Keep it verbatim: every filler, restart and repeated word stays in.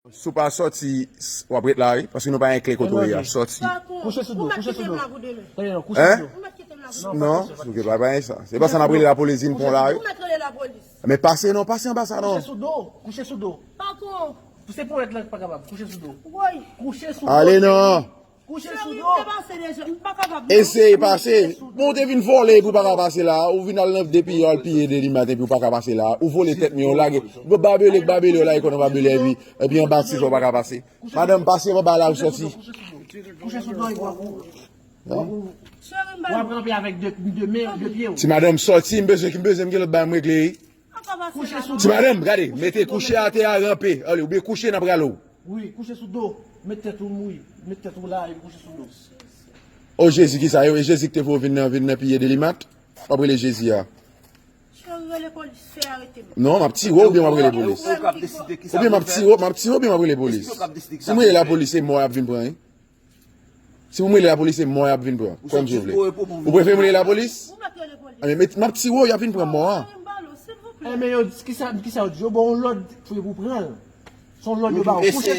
Si w pa sòti, s- w ap ret la, wi, paske nou pa gen kle kote w ye a. Sòti. Kouche sou do, kouche sou do. Tande non, kouche Hein? sou do. Non, ok, pa pa gen sa. Se pa sa n ap rele lapolis vin pran w la, wi. Men pase non, pase anba sa non. Kouche sou do, kouche sou do. Patron, Se pou èt la ki pa kapab, kouche sou do. woy. Kouche sou do. Ale non. Kouche sou Cheri, do. m te pase deja, m pa kapab. Eseye pase. Bon, ou te vin vole epi w pa ka pase la. Ou vin al nan depi al piye de li maten epi w pa ka pase la. Ou vole tèt mwen, ou lage. Bon, babele, babele, ou lage kò nan babele epi, epi anba ti fè w pa ka pase. Madanm, pase anba la, ou sòti. Kouche sou do, e bwa kou. Cheri, m W ap ba ranpe avèk de, de men, de pye w. Ti madanm sòti, m bezwen, m bezwen, m gen lòt bagay m regle. pa ka pase Kouche la, sou non. Ti madanm, gade, mete kouche atè a, ranpe. Ale, oubyen kouche nan bra l. Wi, kouche sou do. Met tèt ou mouye. Met tèt ou la, epi kouche sou do. O Jezi, ki sa yo? E Jezi ki te fè w vin nan, vin nan piye Delimat? W ap rele Jezi a. Cheri, rele polis, fè arete m. Non, m ap tire w oubyen m ap rele polis? Ou k ap deside ki sa Oubyen m pou ap fè. tire w, m ap tire w oubyen m ap rele polis? Ou k ap deside ki Si sa m rele pou fè. Lapolis, se mò y ap vin pran, wi. Si m rele Lapolis, se mò y ap vin pran. Kòm si w vle. Ou prefere m rele Lapolis? Ou mèt rele polis. A, men met- m ap tire w, y ap vin pran mò a. Cheri, m ba l, silvouplè. E men yo, kisa, kisa yo di? Yo ba w lòd pou yo pou pran l. Se yon lòd yo ba w. Kouche